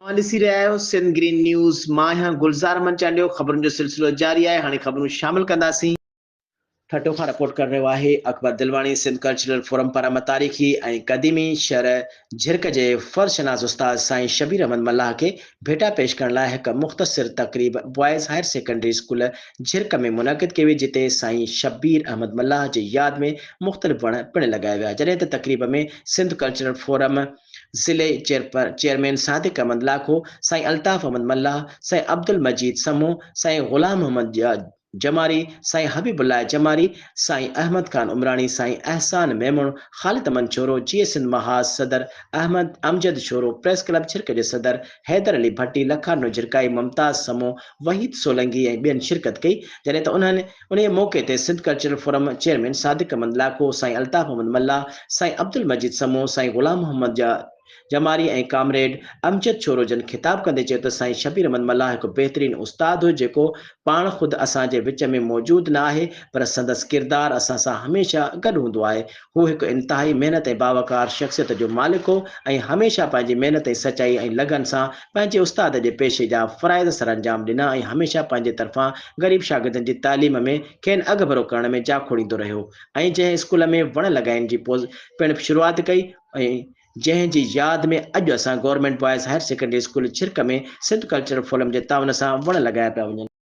اوهان ڏسي رهيا آهيو سنڌ گرين نيوز، مان آهيان گلزار احمد چانڊيو، خبرن جو سلسلو جاري آهي، هاڻي خبرون شامل ڪنداسين. ٺٽو کان رپورٽ ڪري رهيو آهي اڪبر دلواڻي، سنڌ ڪلچرل فورم پاران تاريخي ۽ قديمي شھر جھرڪ جي فرض شناس استاد سائين شبير احمد ملاح کي ڀيٽا پيش ڪرڻ لاء هڪ مختصر تقريب boys higher secondary school Jhirk ۾ منعقد ڪئي وئي جتي سائين شبير احمد ملاح جي ياد ۾ مختلف وڻ پڻ لڳايا ويا جڏهن ته تقريب ۾ سنڌ ڪلچرل فورم ضلعي چيئرمين صادق احمد لاکو، سائين الطاف احمد ملاح، سائين عبدالمجيد سمون، سائين غلام محمد جماري، سائين حبيب الله جماري، سائين احمد خان عمراڻي، سائين احسان ميمڻ، خالد احمد شورو، جيئي سنڌ محاذ صدر احمد امجد شورو، پريس ڪلب ڇرڪ جي صدر حيدر علي ڀٽي، لکارنو جھرڪائي، ممتاز سمون، وحيد سولنگي ۽ ٻين شرڪت ڪئي، جڏهن ته انهن انهيء موقعي تي Sindh cultural forum chairman Sadiq Ahmed Lakho, سائين الطاف احمد ملاح، سائين عبدالمجيد سمون، سائين غلام محمد جماري ۽ ڪامريڊ امجد شورو جن خطاب ڪندي چيو ته سائين شبير احمد ملاح هڪ بهترين استاد هو جيڪو پاڻ خود اسان جي وچ ۾ موجود نه آهي پر سندس ڪردار اسان سان هميشه گڏ هوندو آهي هو هڪ انتهائي محنت ۽ باوقار شخصيت جو مالڪ هو ۽ هميشه پنهنجي محنت ۽ سچائي ۽ لگن سان پنهنجي استاد جي پيشي جا فرائض سرانجام ڏنا ۽ هميشه پنهنجي طرفان غريب شاگردن جي تعليم ۾ کين اڳڀرو ڪرڻ ۾ جاکوڙيندو رهيو ۽ جنهن اسڪول ۾ وڻ لڳائڻ جي پڻ شروعات ڪئي ۽ جنهن جي ياد ۾ اڄ اسان government boys higher secondary school Jhirk ۾ Sindh cultural forum جي تعاون سان وڻ لڳايا پيا وڃن.